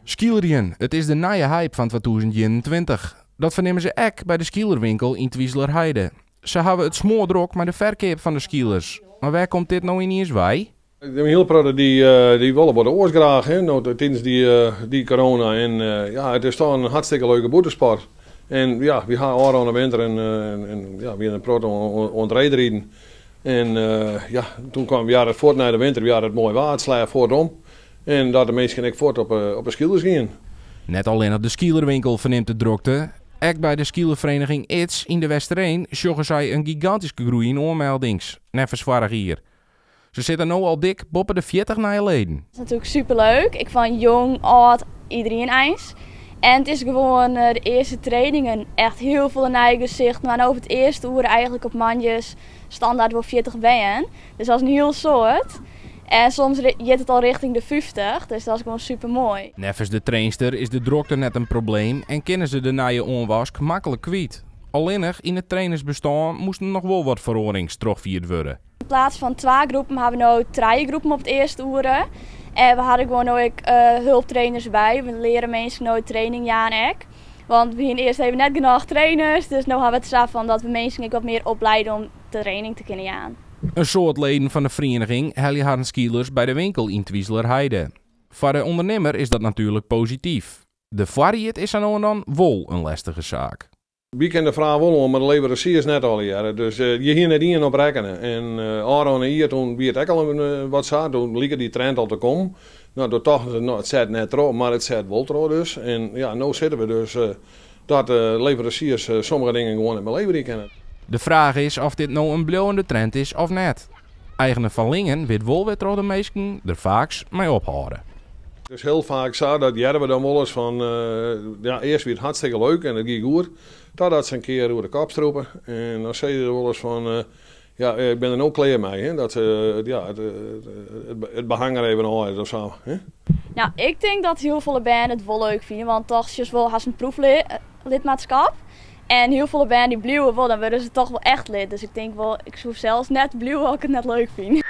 Skeelerjen, it is de nije hype fan 2021. Dat fernimme se ek by de skeelerwinkel yn Twizelerheide. Se hawwe it smoardrok mei de ferkeap fan de skeelers. Mar wêr komt dit no yniens wei? Ik bin hiel protte dy, dy wolle wat oars graach, hè, no, tidens dy, dy corona. En ja, it is toch in hartstikke leuke bûtensport. En ja, wy ha ôfrûne winter en, en ja, wiene in protte oan it reedriden. En ja, toen kwam wer it fuort nei de winter, wer it moai waar, it sleau fuort om. En dat de minsken ek fuort op de skeelers gienen. Net allinnich de skeelerwinkel fernimt de drokte. Ek by de skeelerferiening ITS yn De Westereen sjogge sy in gigantyske groei yn oanmeldings, neffens foarich jier. Se sitte no al dik boppe de 40 nije leden. Het is natuurlijk superleuk. Ik van jong, âld, iedereen eins. En het is gewoon de eerste trainingen echt heel veel nije gesichten. Maar over het eerste oere eigenlijk op moandeis standaard wol 40 bern. Dus dat is in hiel soad. En soms giet it al richting de 50, dus dat is gewoan super moai. Neffens de trainster is de drokte net in probleem en kinne se de nije oanwask maklik kwyt. Allinnich yn it trainersbestân moasten noch wol wat feroarings trochfierd wurde. In plaats fan twa groepen hawwe we no trije groepen op it earste oere. En we hawwe gewoan no ek hulptrainers by. We leare minsken no training jaan ek. Want we hiene earst even net genôch trainers, dus no hawwe we it sa fan dat we minsken ek wat mear opliede om training te kinnen jaan. In soad leden fan de ferieniging helje harren skeelers by de winkel yn Twizelerheide. Foar de ûndernimmer is dat natuerlik posityf. De foarried is sa no en dan wol in lestige saak. Wy kinne de fraach wol oan, mar de leveransiers net allegearre. Dus je hiene net ien op rekkene. En ôfrûne jier toen wie it ek al wat sa, toen like dy trend al te kommen. No, doe tochten se, no, it set net troch, mar it set wol troch dus. En ja, no sitte we dus dat de leveransiers sommige dingen gewoan net mear leverje kinne. De fraach is oft dit no in bliuwende trend is of net. Eigener Van Lingen wit wol wêrtroch't de minsken der faaks mei ophâlde. It is hiel faak sa, dat hearre we dan wolris fan, ja, earst wie it hartstikke leuk en it gie goed, totdat se in kear oer de kop strûpe. En dan sizze se wolris fan, ja, ik bin der no klear mei, hè, dat ja, it behang der even ôf is of sa. Hè. Nou, ik tink dat hiel folle bern it wol leuk fine, want toch sjochst wol hast in proeflidmaatskap. En hiel folle bern dy bliuwe wol, dan wurde se toch wol echt lid. Dus ik tink wol, ik soe sels net bliuwe as ik it net leuk fyn.